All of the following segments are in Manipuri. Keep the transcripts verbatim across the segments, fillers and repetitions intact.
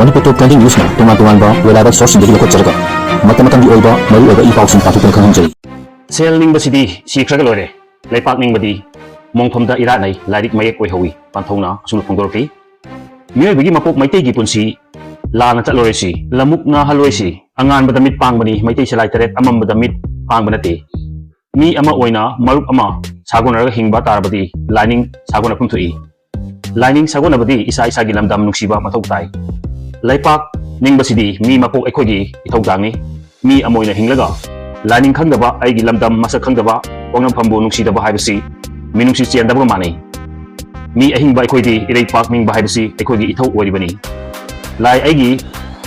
ꯃꯅꯤꯄꯨꯔ ꯇꯣꯞ ꯇ꯭ꯔꯦꯟꯗꯤꯡ ꯅ꯭ꯌꯨꯁꯅ ꯇꯣꯉꯥꯟ ꯇꯣꯉꯥꯟꯕ ꯋꯦꯕ ꯁꯣꯔꯁꯁꯤꯡꯗꯒꯤ ꯂꯧꯈꯠꯆꯔꯒ ꯃꯇꯝ ꯃꯇꯝꯒꯤ ꯑꯣꯏꯕ ꯃꯔꯨꯑꯣꯏꯕ ꯏ ꯄꯥꯎꯁꯤꯡ ꯄꯥꯊꯣꯛꯇꯨꯅ ꯈꯪꯍꯟꯖꯔꯤ꯫ ꯁꯦꯜ ꯅꯤꯡꯕꯁꯤꯗꯤ ꯁꯤꯈ꯭ꯔꯒ ꯂꯣꯏꯔꯦ, ꯂꯩꯄꯥꯛ ꯅꯤꯡꯕꯗꯤ ꯃꯣꯡꯐꯝꯗ ꯏꯔꯥꯠꯅꯩ, ꯂꯥꯏꯔꯤꯛ ꯃꯌꯦꯛ ꯑꯣꯏꯍꯧꯋꯤ ꯄꯟꯊꯧꯅ ꯑꯁꯨꯝꯅ ꯐꯣꯡꯗꯣꯔꯛꯈꯤ꯫ ꯃꯤꯑꯣꯏꯕꯒꯤ ꯃꯄꯣꯛ ꯃꯩꯇꯩꯒꯤ ꯄꯨꯟꯁꯤ ꯂꯥꯟꯅ ꯆꯠꯂꯣꯏꯁꯤ, ꯂꯃꯨꯛ ꯉꯥꯍꯜꯂꯣꯏꯁꯤ, ꯑꯉꯥꯟꯕꯗ ꯃꯤꯠ ꯄꯥꯡꯕꯅꯤ, ꯃꯩꯇꯩ ꯁꯂꯥꯏ ꯇꯔꯦꯠ ꯑꯃꯝꯕꯗ ꯃꯤꯠ ꯄꯥꯡꯕ ꯅꯠꯇꯦ꯫ ꯃꯤ ꯑꯃ ꯑꯣꯏꯅ ꯃꯔꯨꯞ ꯑꯃ ꯁꯥꯒꯣꯟꯅꯔꯒ ꯍꯤꯡꯕ ꯇꯥꯔꯕꯗꯤ ꯂꯥꯏꯅꯤꯡ ꯁꯥꯒꯣꯟꯅꯐꯝ ꯊꯣꯛꯏ꯫ ꯂꯥꯏꯅꯤꯡ ꯁꯥꯒꯣꯟꯅꯕꯗꯤ ꯏꯁꯥ ꯏꯁꯥꯒꯤ ꯂꯝꯗꯝ ꯅꯨꯡꯁꯤꯕ ꯃꯊꯧ ꯇꯥꯏ꯫ ꯂꯩꯄꯥꯛ ꯅꯤꯡꯕꯁꯤꯗꯤ ꯃꯤ ꯃꯄꯣꯛ ꯑꯩꯈꯣꯏꯒꯤ ꯏꯊꯧꯗꯥꯡꯅꯤ꯫ ꯃꯤ ꯑꯃ ꯑꯣꯏꯅ ꯍꯤꯡꯂꯒ ꯂꯥꯏꯅꯤꯡ ꯈꯪꯗꯕ, ꯑꯩꯒꯤ ꯂꯝꯗꯝ ꯃꯁꯛ ꯈꯪꯗꯕ, ꯄꯣꯛꯅꯐꯝꯕꯨ ꯅꯨꯡꯁꯤꯗꯕ ꯍꯥꯏꯕꯁꯤ ꯃꯤꯅꯨꯡꯁꯤ ꯆꯦꯟꯗꯕꯒ ꯃꯥꯟꯅꯩ꯫ ꯃꯤ ꯑꯍꯤꯡꯕ ꯑꯩꯈꯣꯏꯗꯤ ꯏꯔꯩꯄꯥꯛ ꯅꯤꯡꯕ ꯍꯥꯏꯕꯁꯤ ꯑꯩꯈꯣꯏꯒꯤ ꯏꯊꯧ ꯑꯣꯏꯔꯤꯕꯅꯤ꯫ ꯂꯥꯏ ꯑꯩꯒꯤ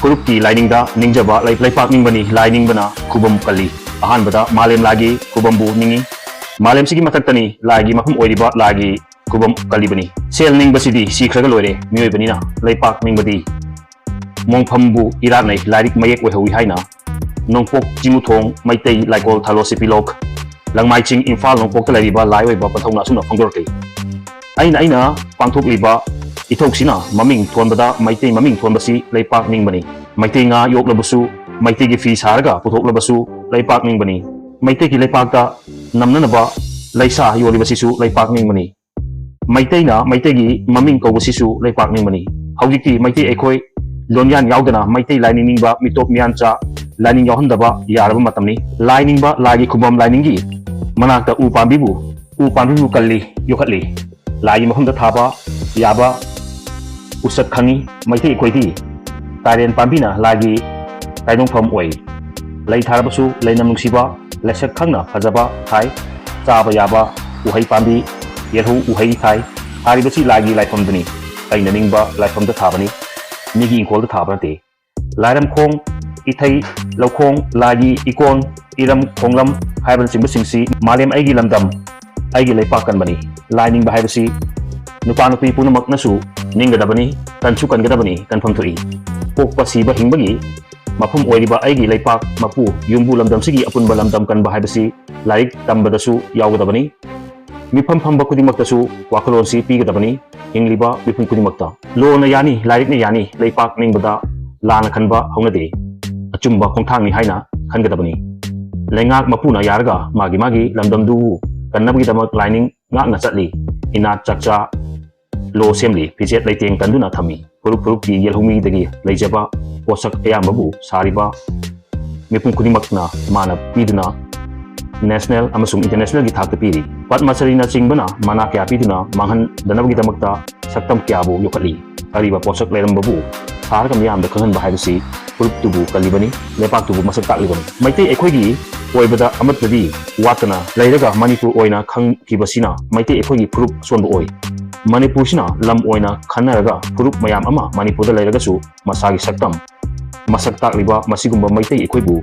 ꯐꯨꯔꯨꯞꯀꯤ ꯂꯥꯏꯅꯤꯡꯗ ꯅꯤꯡꯖꯕ ꯂꯩ-, ꯂꯩꯄꯥꯛ ꯅꯤꯡꯕꯅꯤ, ꯂꯥꯏ ꯅꯤꯡꯕꯅ ꯈꯨꯕꯝ ꯀꯜꯂꯤ꯫ ꯑꯍꯥꯟꯕꯗ ꯃꯥꯂꯦꯝ ꯂꯥꯏꯒꯤ ꯈꯨꯕꯝꯕꯨ ꯅꯤꯡꯏ꯫ ꯃꯥꯂꯦꯝꯁꯤꯒꯤ ꯃꯊꯛꯇꯅꯤ ꯂꯥꯏꯒꯤ ꯃꯐꯝ ꯑꯣꯏꯔꯤꯕ ꯂꯥꯏꯒꯤ ꯈꯨꯕꯝ ꯀꯜꯂꯤꯕꯅꯤ꯫ ꯁꯦꯜ ꯅꯤꯡꯕꯁꯤꯗꯤ ꯁꯤꯈ꯭ꯔꯒ ꯂꯣꯏꯔꯦ, ꯃꯤꯑꯣꯏꯕꯅꯤꯅ ꯂꯩꯄꯥꯛ ꯅꯤꯡꯕꯗꯤ ꯃꯣꯡꯐꯝꯕꯨ ꯏꯔꯥꯠꯅꯩ, ꯂꯥꯏꯔꯤꯛ ꯃꯌꯦꯛ ꯑꯣꯏꯍꯧꯋꯤ ꯍꯥꯏꯅ ꯅꯣꯡꯄꯣꯛ ꯆꯤꯡꯃꯨꯊꯣꯡ ꯃꯩꯇꯩ ꯂꯥꯏꯀꯣꯜ ꯊꯥꯂꯣ ꯁꯤꯄꯤꯂꯣꯛ, ꯂꯪꯃꯥꯏ ꯆꯤꯡ, ꯏꯝꯐꯥꯜ ꯅꯣꯡꯄꯣꯛꯇ ꯂꯩꯔꯤꯕ ꯂꯥꯏ ꯑꯣꯏꯕ ꯄꯟꯊꯧꯅ ꯑꯁꯨꯝꯅ ꯐꯣꯡꯗꯣꯔꯛꯂꯤ꯫ ꯑꯩꯅ, ꯑꯩꯅ ꯄꯥꯡꯊꯣꯛꯂꯤꯕ ꯏꯊꯧꯁꯤꯅ ꯃꯃꯤꯡ ꯊꯣꯟꯕꯗ ꯃꯩꯇꯩ ꯃꯃꯤꯡ ꯊꯣꯟꯕꯁꯤ ꯂꯩꯄꯥꯛ ꯅꯤꯡꯕꯅꯤ꯫ ꯃꯩꯇꯩ ꯉꯥ ꯌꯣꯛꯂꯕꯁꯨ, ꯃꯩꯇꯩꯒꯤ ꯐꯤ ꯁꯥꯔꯒ ꯄꯨꯊꯣꯛꯂꯕꯁꯨ ꯂꯩꯄꯥꯛ ꯅꯤꯡꯕꯅꯤ꯫ ꯃꯩꯇꯩꯒꯤ ꯂꯩꯄꯥꯛꯇ ꯅꯝꯅꯅꯕ ꯂꯩꯁꯥ ꯌꯣꯜꯂꯤꯕꯁꯤꯁꯨ ꯂꯩꯄꯥꯛ ꯅꯤꯡꯕꯅꯤ꯫ ꯃꯩꯇꯩꯅ ꯃꯩꯇꯩꯒꯤ ꯃꯃꯤꯡ ꯀꯧꯕꯁꯤꯁꯨ ꯂꯩꯄꯥꯛ ꯅꯤꯡꯕꯅꯤ꯫ ꯍꯧꯖꯤꯛꯇꯤ ꯃꯩꯇꯩ ꯑꯩꯈꯣꯏ ꯂꯣꯟꯌꯥꯟ ꯌꯥꯎꯗꯅ ꯃꯩꯇꯩ ꯂꯥꯏꯅꯤꯡ ꯅꯤꯡꯕ ꯃꯤꯇꯣꯞ ꯃꯤꯌꯥꯟꯆꯥ ꯂꯥꯏꯅꯤꯡ ꯌꯥꯎꯍꯟꯗꯕ ꯌꯥꯔꯕ ꯃꯇꯝꯅꯤ꯫ ꯂꯥꯏ ꯅꯤꯡꯕ ꯂꯥꯏꯒꯤ ꯈꯨꯕꯝ ꯂꯥꯏꯅꯤꯡꯒꯤ ꯃꯅꯥꯛꯇ ꯎ ꯄꯥꯝꯕꯤꯕꯨ, ꯎ ꯄꯥꯝꯕꯤꯕꯨ ꯀꯜꯂꯤ, ꯌꯣꯛꯈꯠꯂꯤ꯫ ꯂꯥꯏꯒꯤ ꯃꯐꯝꯗ ꯊꯥꯕ ꯌꯥꯕ ꯎꯁꯛ ꯈꯪꯉꯤ꯫ ꯃꯩꯇꯩ ꯑꯩꯈꯣꯏꯗꯤ ꯇꯥꯏꯔꯦꯟ ꯄꯥꯝꯕꯤꯅ ꯂꯥꯏꯒꯤ ꯀꯥꯏꯗꯣꯡꯐꯝ ꯑꯣꯏ꯫ ꯂꯩ ꯊꯥꯔꯕꯁꯨ ꯂꯩꯅꯝ ꯅꯨꯡꯁꯤꯕ, ꯂꯩꯁꯛ ꯈꯪꯅ ꯐꯖꯕ ꯊꯥꯏ꯫ ꯆꯥꯕ ꯌꯥꯕ ꯎꯍꯩ ꯄꯥꯝꯕꯤ, ꯌꯦꯜꯍꯧ ꯎꯍꯩ ꯊꯥꯏ꯫ ꯊꯥꯔꯤꯕꯁꯤ ꯂꯥꯏꯒꯤ ꯂꯥꯏꯐꯝꯗꯨꯅꯤ꯫ ꯑꯩꯅ ꯅꯤꯡꯕ ꯂꯥꯏꯐꯝꯗ ꯊꯥꯕꯅꯤ꯫ ꯃꯤꯒꯤ ꯏꯪꯈꯣꯜꯗ ꯊꯥꯕ ꯅꯠꯇꯦ꯫ ꯂꯥꯏꯔꯝꯈꯣꯡ, ꯏꯊꯩ, ꯂꯧꯈꯣꯡ, ꯂꯥꯏꯒꯤ ꯏꯀꯣꯟ, ꯏꯔꯝ, ꯈꯣꯡꯂꯝ ꯍꯥꯏꯕꯅꯆꯤꯡꯕꯁꯤꯡꯁꯤ ꯃꯥꯂꯦꯝ ꯑꯩꯒꯤ ꯂꯝꯗꯝ, ꯑꯩꯒꯤ ꯂꯩꯄꯥꯛ ꯀꯟꯕꯅꯤ꯫ ꯂꯥꯏ ꯅꯤꯡꯕ ꯍꯥꯏꯕꯁꯤ ꯅꯨꯄꯥ ꯅꯨꯄꯤ ꯄꯨꯝꯅꯃꯛꯅꯁꯨ ꯅꯤꯡꯒꯗꯕꯅꯤ, ꯀꯟꯁꯨ ꯀꯟꯒꯗꯕꯅꯤ, ꯀꯟꯐꯝ ꯊꯣꯛꯏ꯫ ꯄꯣꯛꯄ ꯁꯤꯕ ꯍꯤꯡꯕꯒꯤ ꯃꯐꯝ ꯑꯣꯏꯔꯤꯕ ꯑꯩꯒꯤ ꯂꯩꯄꯥꯛ ꯃꯄꯨ ꯌꯨꯝꯕꯨ ꯂꯝꯗꯝꯁꯤꯒꯤ ꯑꯄꯨꯟꯕ ꯂꯝꯗꯝ ꯀꯟꯕ ꯍꯥꯏꯕꯁꯤ ꯂꯥꯏꯔꯤꯛ ꯇꯝꯕꯗꯁꯨ ꯌꯥꯎꯒꯗꯕꯅꯤ꯫ ꯃꯤꯐꯝ ꯐꯝꯕ ꯈꯨꯗꯤꯡꯃꯛꯇꯁꯨ ꯋꯥꯈꯜꯂꯣꯟꯁꯤ ꯄꯤꯒꯗꯕꯅꯤ꯫ ꯍꯤꯡꯂꯤꯕ ꯃꯤꯄꯨꯝ ꯈꯨꯗꯤꯡꯃꯛꯇ ꯂꯣꯅ ꯌꯥꯅꯤ, ꯂꯥꯏꯔꯤꯛꯅ ꯌꯥꯅꯤ, ꯂꯩꯄꯥꯛ ꯅꯤꯡꯕꯗ ꯂꯥꯟꯅ ꯈꯟꯕ ꯍꯧꯅꯗꯦ꯫ ꯑꯆꯨꯝꯕ ꯈꯣꯡꯊꯥꯡꯅꯤ ꯍꯥꯏꯅ ꯈꯟꯒꯗꯕꯅꯤ꯫ ꯂꯩꯉꯥꯛ ꯃꯄꯨꯅ ꯌꯥꯔꯒ ꯃꯥꯒꯤ ꯃꯥꯒꯤ ꯂꯝꯗꯝꯗꯨꯕꯨ ꯀꯟꯅꯕꯒꯤꯗꯃꯛ ꯂꯥꯏꯅꯤꯡ ꯉꯥꯛꯅ ꯆꯠꯂꯤ꯫ ꯏꯅꯥꯠ ꯆꯥꯛꯆꯥ ꯂꯣ ꯁꯦꯝꯂꯤ, ꯐꯤꯖꯦꯠ ꯂꯩꯇꯦꯡ ꯀꯟꯗꯨꯅ ꯊꯝꯃꯤ꯫ ꯐꯨꯔꯨꯞ ꯐꯨꯔꯨꯞꯀꯤ ꯌꯦꯜꯍꯧꯃꯤꯗꯒꯤ ꯂꯩꯖꯕ ꯄꯣꯠꯁꯛ ꯑꯌꯥꯝꯕꯕꯨ ꯁꯥꯔꯤꯕ ꯃꯤꯄꯨꯝ ꯈꯨꯗꯤꯡꯃꯛꯅ ꯃꯥꯅ ꯄꯤꯗꯨꯅ ꯅꯦꯁꯅꯦꯜ ꯑꯃꯁꯨꯡ ꯏꯟꯇꯔꯅꯦꯁꯅꯦꯜꯒꯤ ꯊꯥꯛꯇ ꯄꯤꯔꯤ꯫ ꯄꯗꯃꯁꯔꯤꯅꯆꯤꯡꯕꯅ ꯃꯅꯥ ꯀꯌꯥ ꯄꯤꯗꯨꯅ ꯃꯥꯡꯍꯟꯗꯅꯕꯒꯤꯗꯃꯛꯇ ꯁꯛꯇꯝ ꯀꯌꯥꯕꯨ ꯌꯣꯛꯈꯠꯂꯤ꯫ ꯑꯔꯤꯕ ꯄꯣꯠꯁꯛ ꯂꯩꯔꯝꯕꯕꯨ ꯁꯥꯔꯒ ꯃꯤꯌꯥꯝꯗ ꯈꯪꯍꯟꯕ ꯍꯥꯏꯕꯁꯤ ꯐꯨꯔꯨꯞꯇꯨꯕꯨ ꯀꯜꯂꯤꯕꯅꯤ, ꯂꯩꯄꯥꯛꯇꯨꯕꯨ ꯃꯁꯛ ꯇꯥꯛꯂꯤꯕꯅꯤ꯫ ꯃꯩꯇꯩ ꯑꯩꯈꯣꯏꯒꯤ ꯑꯣꯏꯕꯗ ꯑꯃꯠꯇꯗꯤ ꯋꯥꯠꯇꯅ ꯂꯩꯔꯒ ꯃꯅꯤꯄꯨꯔ ꯑꯣꯏꯅ ꯈꯪꯈꯤꯕꯁꯤꯅ ꯃꯩꯇꯩ ꯑꯩꯈꯣꯏꯒꯤ ꯐꯨꯔꯨꯞ ꯑꯁꯣꯟꯕ ꯑꯣꯏ꯫ ꯃꯅꯤꯄꯨꯔꯁꯤꯅ ꯂꯝ ꯑꯣꯏꯅ ꯈꯟꯅꯔꯒ ꯐꯨꯔꯨꯞ ꯃꯌꯥꯝ ꯑꯃ ꯃꯅꯤꯄꯨꯔꯗ ꯂꯩꯔꯒꯁꯨ ꯃꯁꯥꯒꯤ ꯁꯛꯇꯝ ꯃꯁꯛ ꯇꯥꯛꯂꯤꯕ ꯃꯁꯤꯒꯨꯝꯕ ꯃꯩꯇꯩ ꯑꯩꯈꯣꯏꯕꯨ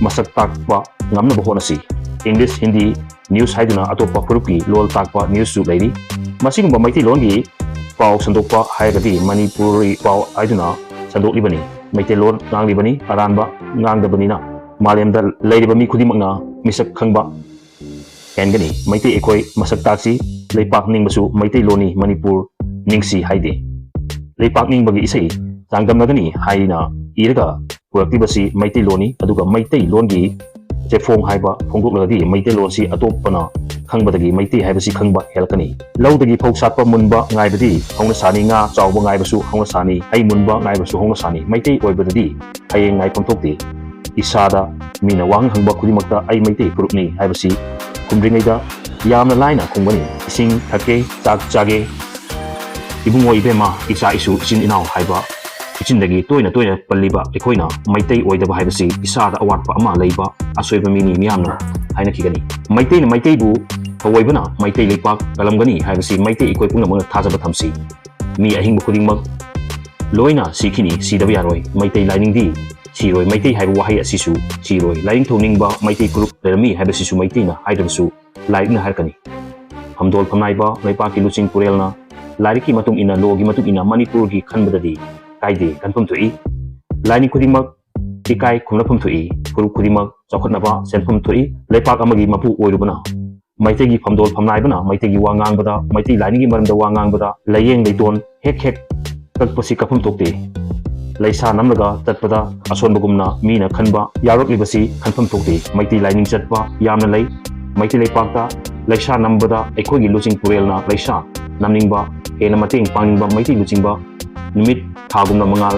ꯃꯁꯛ ꯇꯥꯛꯄ ꯉꯝꯅꯕ ꯍꯣꯠꯅꯁꯤ꯫ ꯏꯪꯂꯤꯁ, ꯍꯤꯟꯗꯤ, ꯅ꯭ꯌꯨꯁ ꯍꯥꯏꯗꯨꯅ ꯑꯇꯣꯞꯄ ꯐꯨꯔꯨꯞꯀꯤ ꯂꯣꯜ ꯇꯥꯛꯄ ꯅ꯭ꯌꯨꯁꯁꯨ ꯂꯩꯔꯤ꯫ ꯃꯁꯤꯒꯨꯝꯕ ꯃꯩꯇꯩꯂꯣꯟꯒꯤ ꯄꯥꯎ ꯁꯟꯗꯣꯛꯄ ꯍꯥꯏꯔꯒꯗꯤ ꯃꯅꯤꯄꯨꯔꯤ ꯄꯥꯎ ꯍꯥꯏꯗꯨꯅ ꯁꯟꯗꯣꯛꯂꯤꯕꯅꯤ꯫ ꯃꯩꯇꯩꯂꯣꯟ ꯉꯥꯡꯂꯤꯕꯅꯤ, ꯑꯔꯥꯟꯕ ꯉꯥꯡꯗꯕꯅꯤꯅ ꯃꯥꯂꯦꯝꯗ ꯂꯩꯔꯤꯕ ꯃꯤ ꯈꯨꯗꯤꯡꯃꯛꯅ ꯃꯤꯁꯛ ꯈꯪꯕ ꯍꯦꯟꯒꯅꯤ꯫ ꯃꯩꯇꯩ ꯑꯩꯈꯣꯏ ꯃꯁꯛ ꯇꯥꯛꯁꯤ, ꯂꯩꯄꯥꯛ ꯅꯤꯡꯕꯁꯨ ꯃꯩꯇꯩꯂꯣꯟꯅꯤ, ꯃꯅꯤꯄꯨꯔ ꯅꯤꯡꯁꯤ ꯍꯥꯏꯗꯦ꯫ ꯂꯩꯄꯥꯛ ꯅꯤꯡꯕꯒꯤ ꯏꯁꯩ ꯆꯥꯡꯗꯝꯅꯒꯅꯤ ꯍꯥꯏꯅ ꯏꯔꯒ ꯄꯨꯔꯛꯂꯤꯕꯁꯤ ꯃꯩꯇꯩꯂꯣꯟꯅꯤ, ꯑꯗꯨꯒ ꯃꯩꯇꯩꯂꯣꯟꯒꯤ ꯆꯦꯐꯣꯡ ꯍꯥꯏꯕ ꯐꯣꯡꯗꯣꯛꯂꯒꯗꯤ ꯃꯩꯇꯩꯂꯣꯟꯁꯤ ꯑꯇꯣꯞꯄꯅ ꯈꯪꯕꯗꯒꯤ ꯃꯩꯇꯩ ꯍꯥꯏꯕꯁꯤ ꯈꯪꯕ ꯍꯦꯜꯂꯛꯀꯅꯤ꯫ ꯂꯧꯗꯒꯤ ꯐꯧ ꯁꯥꯠꯄ ꯃꯨꯟꯕ ꯉꯥꯏꯕꯗꯤ ꯍꯧꯅ ꯁꯥꯅꯤ, ꯉꯥ ꯆꯥꯎꯕ ꯉꯥꯏꯕꯁꯨ ꯍꯧꯅ ꯁꯥꯅꯤ, ꯍꯩ ꯃꯨꯟꯕ ꯉꯥꯏꯕꯁꯨ ꯍꯧꯅ ꯁꯥꯅꯤ꯫ ꯃꯩꯇꯩ ꯑꯣꯏꯕꯗꯗꯤ ꯍꯌꯦꯡ ꯉꯥꯏꯐꯝ ꯊꯣꯛꯇꯦ꯫ ꯏꯁꯥꯗ ꯃꯤꯅ ꯋꯥꯍꯪ ꯍꯪꯕ ꯈꯨꯗꯤꯡꯃꯛꯇ "ꯑꯩ ꯃꯩꯇꯩ ꯐꯨꯔꯨꯞꯅꯤ" ꯍꯥꯏꯕꯁꯤ ꯈꯨꯝꯗ꯭ꯔꯤꯉꯩꯗ ꯌꯥꯝꯅ ꯂꯥꯏꯅ ꯈꯨꯝꯒꯅꯤ꯫ "ꯏꯁꯤꯡ ꯊꯛꯀꯦ, ꯆꯥꯛ ꯆꯥꯒꯦ, ꯏꯕꯨꯡꯉꯣ ꯏꯕꯦꯝꯃ, ꯏꯆꯥ ꯏꯁꯨ, ꯏꯆꯤꯟ ꯏꯅꯥꯎ" ꯍꯥꯏꯕ ꯏꯆꯤꯟꯗꯒꯤ ꯇꯣꯏꯅ ꯇꯣꯏꯅ ꯄꯜꯂꯤꯕ ꯑꯩꯈꯣꯏꯅ ꯃꯩꯇꯩ ꯑꯣꯏꯗꯕ ꯍꯥꯏꯕꯁꯤ ꯏꯁꯥꯗ ꯑꯋꯥꯠꯄ ꯑꯃ ꯂꯩꯕ ꯑꯁꯣꯏꯕ ꯃꯤꯅꯤ ꯃꯤꯌꯥꯝꯅ ꯍꯥꯏꯅꯈꯤꯒꯅꯤ꯫ ꯃꯩꯇꯩꯅ ꯃꯩꯇꯩꯕꯨ ꯊꯑꯣꯏꯕꯅ ꯃꯩꯇꯩ ꯂꯩꯄꯥꯛ ꯀꯜꯂꯝꯒꯅꯤ ꯍꯥꯏꯕꯁꯤ ꯃꯩꯇꯩ ꯑꯩꯈꯣꯏ ꯄꯨꯝꯅꯃꯛꯅ ꯊꯥꯖꯕ ꯊꯝꯁꯤ꯫ ꯃꯤ ꯑꯍꯤꯡꯕ ꯈꯨꯗꯤꯡꯃꯛ ꯂꯣꯏꯅ ꯁꯤꯈꯤꯅꯤ, ꯁꯤꯗꯕ ꯌꯥꯔꯣꯏ꯫ ꯃꯩꯇꯩ ꯂꯥꯏꯅꯤꯡꯗꯤ ꯁꯤꯔꯣꯏ, ꯃꯩꯇꯩ ꯍꯥꯏꯕ ꯋꯥꯍꯩ ꯑꯁꯤꯁꯨ ꯁꯤꯔꯣꯏ꯫ ꯂꯥꯏꯅꯤꯡꯊꯧ ꯅꯤꯡꯕ ꯃꯩꯇꯩ ꯐꯨꯔꯨꯞ ꯂꯩꯔꯝꯃꯤ ꯍꯥꯏꯕꯁꯤꯁꯨ ꯃꯩꯇꯩꯅ ꯍꯥꯏꯗ꯭ꯔꯕꯁꯨ ꯂꯥꯏꯔꯤꯛꯅ ꯍꯥꯏꯔꯛꯀꯅꯤ꯫ ꯐꯝꯗꯣꯜ ꯐꯝꯅꯥꯏꯕ ꯂꯩꯄꯥꯛꯀꯤ ꯂꯨꯆꯤꯡ ꯄꯨꯔꯦꯜꯅ ꯂꯥꯏꯔꯤꯛꯀꯤ ꯃꯇꯨꯡ ꯏꯟꯅ, ꯂꯣꯒꯤ ꯃꯇꯨꯡ ꯏꯟꯅ ꯃꯅꯤꯄꯨꯔꯒꯤ ꯈꯟꯕꯗꯗꯤ ꯀꯥꯏꯗꯦ, ꯈꯟꯐꯝ ꯊꯣꯛꯏ꯫ ꯂꯥꯏꯅꯤꯡ ꯈꯨꯗꯤꯡꯃꯛ ꯏꯀꯥꯏ ꯈꯨꯝꯅꯐꯝ ꯊꯣꯛꯏ꯫ ꯐꯨꯔꯨꯞ ꯈꯨꯗꯤꯡꯃꯛ ꯆꯥꯎꯈꯠꯅꯕ ꯁꯦꯟꯐꯝ ꯊꯣꯛꯏ꯫ ꯂꯩꯄꯥꯛ ꯑꯃꯒꯤ ꯃꯄꯨ ꯑꯣꯏꯔꯨꯕꯅ ꯃꯩꯇꯩꯒꯤ ꯐꯝꯗꯣꯜ ꯐꯝꯅꯥꯏꯕꯅ ꯃꯩꯇꯩꯒꯤ ꯋꯥ ꯉꯥꯡꯕꯗ, ꯃꯩꯇꯩ ꯂꯥꯏꯅꯤꯡꯒꯤ ꯃꯔꯝꯗ ꯋꯥ ꯉꯥꯡꯕꯗ ꯂꯥꯏꯌꯦꯡ ꯂꯩꯇꯣꯟ ꯍꯦꯛ ꯍꯦꯛ ꯀꯛꯄꯁꯤ ꯀꯛꯐꯝ ꯊꯣꯛꯇꯦ꯫ ꯂꯩꯁꯥ ꯅꯝꯂꯒ ꯆꯠꯄꯗ ꯑꯁꯣꯟꯕꯒꯨꯝꯅ ꯃꯤꯅ ꯈꯟꯕ ꯌꯥꯎꯔꯛꯂꯤꯕꯁꯤ ꯈꯟꯐꯝ ꯊꯣꯛꯇꯦ꯫ ꯃꯩꯇꯩ ꯂꯥꯏꯅꯤꯡ ꯆꯠꯄ ꯌꯥꯝꯅ ꯂꯩ꯫ ꯃꯩꯇꯩ ꯂꯩꯄꯥꯛꯇ ꯂꯩꯁꯥ ꯅꯝꯕꯗ ꯑꯩꯈꯣꯏꯒꯤ ꯂꯨꯆꯤꯡ ꯄꯨꯔꯦꯜꯅ ꯂꯩꯁꯥ ꯅꯝꯅꯤꯡꯕ, ꯍꯦꯟꯅ ꯃꯇꯦꯡ ꯄꯥꯡꯅꯤꯡꯕ ꯃꯩꯇꯩ ꯂꯨꯆꯤꯡꯕ ꯅꯨꯃꯤꯠ ꯊꯥꯒꯨꯝꯅ ꯃꯉꯥꯜ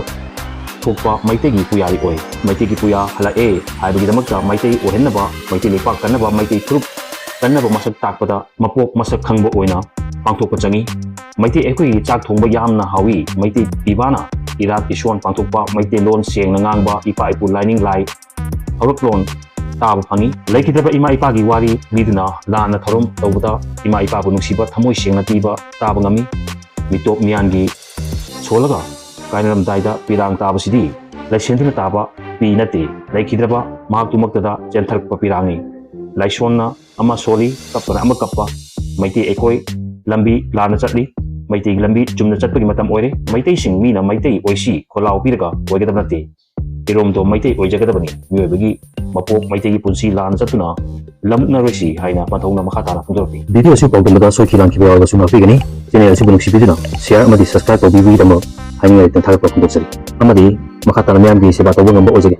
ꯊꯣꯛꯄ ꯃꯩꯇꯩꯒꯤ ꯄꯨꯌꯥꯔꯤ ꯑꯣꯏ꯫ ꯃꯩꯇꯩꯒꯤ ꯄꯨꯌꯥ ꯍꯜꯂꯛꯑꯦ ꯍꯥꯏꯕꯒꯤꯗꯃꯛꯇ ꯃꯩꯇꯩ ꯑꯣꯏꯍꯟꯅꯕ, ꯃꯩꯇꯩ ꯂꯩꯄꯥꯛ ꯀꯟꯅꯕ, ꯃꯩꯇꯩ ꯐꯨꯔꯨꯞ ꯀꯟꯅꯕ ꯃꯁꯛ ꯇꯥꯛꯄꯗ ꯃꯄꯣꯛ ꯃꯁꯛ ꯈꯪꯕ ꯑꯣꯏꯅ ꯄꯥꯡꯊꯣꯛꯄ ꯆꯪꯏ꯫ ꯃꯩꯇꯩ ꯑꯩꯈꯣꯏꯒꯤ ꯆꯥꯛ ꯊꯣꯡꯕ ꯌꯥꯝꯅ ꯍꯥꯎꯏ꯫ ꯃꯩꯇꯩ ꯄꯤꯕꯥꯅ ꯏꯔꯥꯠ ꯏꯁꯣꯟ ꯄꯥꯡꯊꯣꯛꯄ, ꯃꯩꯇꯩꯂꯣꯟ ꯁꯦꯡꯅ ꯉꯥꯡꯕ, ꯏꯄꯥ ꯏꯄꯨ ꯂꯥꯏꯅꯤꯡ ꯂꯥꯏ ꯍꯧꯔꯛꯂꯣꯟ ꯇꯥꯕ ꯐꯪꯏ꯫ ꯂꯩꯈꯤꯗ꯭ꯔꯕ ꯏꯃꯥ ꯏꯄꯥꯒꯤ ꯋꯥꯔꯤ ꯂꯤꯗꯨꯅ ꯂꯥꯟꯅ ꯊꯧꯔꯝ ꯇꯧꯕꯗ ꯏꯃꯥ ꯏꯄꯥꯕꯨ ꯅꯨꯡꯁꯤꯕ ꯊꯃꯣꯏ ꯁꯦꯡꯅ ꯄꯤꯕ ꯇꯥꯕ ꯉꯝꯃꯤ꯫ ꯃꯤꯇꯣꯞ ꯃꯤꯌꯥꯟꯒꯤ ꯁꯣꯜꯂꯒ ꯀꯥꯏꯅꯔꯝꯗꯥꯏꯗ ꯄꯤꯔꯥꯡ ꯇꯥꯕꯁꯤꯗꯤ ꯂꯩꯁꯦꯟꯗꯨꯅ ꯇꯥꯕ ꯄꯤ ꯅꯠꯇꯦ꯫ ꯂꯩꯈꯤꯗ꯭ꯔꯕ ꯃꯍꯥꯛꯇꯨꯃꯛꯇꯗ ꯆꯦꯟꯊꯔꯛꯄ ꯄꯤꯔꯥꯡꯅꯤ꯫ ꯂꯥꯏꯁꯣꯟꯅ ꯑꯃ ꯁꯣꯜꯂꯤ, ꯀꯞꯄꯅ ꯑꯃ ꯀꯞꯄ꯫ ꯃꯩꯇꯩ ꯑꯩꯈꯣꯏ ꯂꯝꯕꯤ ꯂꯥꯟꯅ ꯆꯠꯂꯤ꯫ ꯃꯩꯇꯩꯒꯤ ꯂꯝꯕꯤ ꯆꯨꯝꯅ ꯆꯠꯄꯒꯤ ꯃꯇꯝ ꯑꯣꯏꯔꯦ꯫ ꯃꯩꯇꯩꯁꯤꯡ ꯃꯤꯅ ꯃꯩꯇꯩ ꯑꯣꯏꯁꯤ ꯈꯣꯜꯂꯥꯎ ꯄꯤꯔꯒ ꯑꯣꯏꯒꯗꯕ ꯅꯠꯇꯦ꯫ ꯏꯔꯣꯝꯗꯣꯝ ꯃꯩꯇꯩ ꯑꯣꯏꯖꯒꯗꯕꯅꯤ꯫ ꯃꯤꯑꯣꯏꯕꯒꯤ ꯃꯄꯣꯛ ꯃꯩꯇꯩꯒꯤ ꯄꯨꯟꯁꯤ ꯂꯥꯟꯅ ꯆꯠꯇꯨꯅ ꯂꯝꯃꯨꯛꯅꯔꯣꯏꯁꯤ ꯍꯥꯏꯅ ꯄꯟꯊꯧꯅ ꯃꯈꯥ ꯇꯥꯅ ꯐꯣꯡꯗꯣꯔꯛꯂꯤ꯫ ꯚꯤꯗꯤꯑꯣ ꯑꯁꯤ ꯄꯥꯎꯗꯝꯕꯗ ꯁꯣꯏꯈꯤ ꯂꯥꯟꯈꯤꯕ ꯌꯥꯎꯔꯕꯁꯨ ꯉꯥꯛꯄꯤꯒꯅꯤ꯫ ꯆꯦꯅꯦꯜ ꯑꯁꯤꯕꯨ ꯅꯨꯡꯁꯤꯕꯤꯗꯨꯅ ꯁꯤꯌꯥꯔ ꯑꯃꯗꯤ ꯁꯕꯁꯀ꯭ꯔꯥꯏꯕ ꯇꯧꯕꯤꯕꯒꯤꯗꯃꯛ ꯍꯥꯏꯅꯤꯡꯉꯥꯏ ꯂꯩꯇꯅ ꯊꯥꯒꯠꯄ ꯐꯣꯡꯗꯣꯛꯆꯔꯤ꯫ ꯑꯃꯗꯤ ꯃꯈꯥ ꯇꯥꯅ ꯃꯤꯌꯥꯝꯒꯤ ꯁꯦꯕꯥ ꯇꯧꯕ ꯉꯝꯕ ꯑꯣꯏꯖꯒꯦ꯫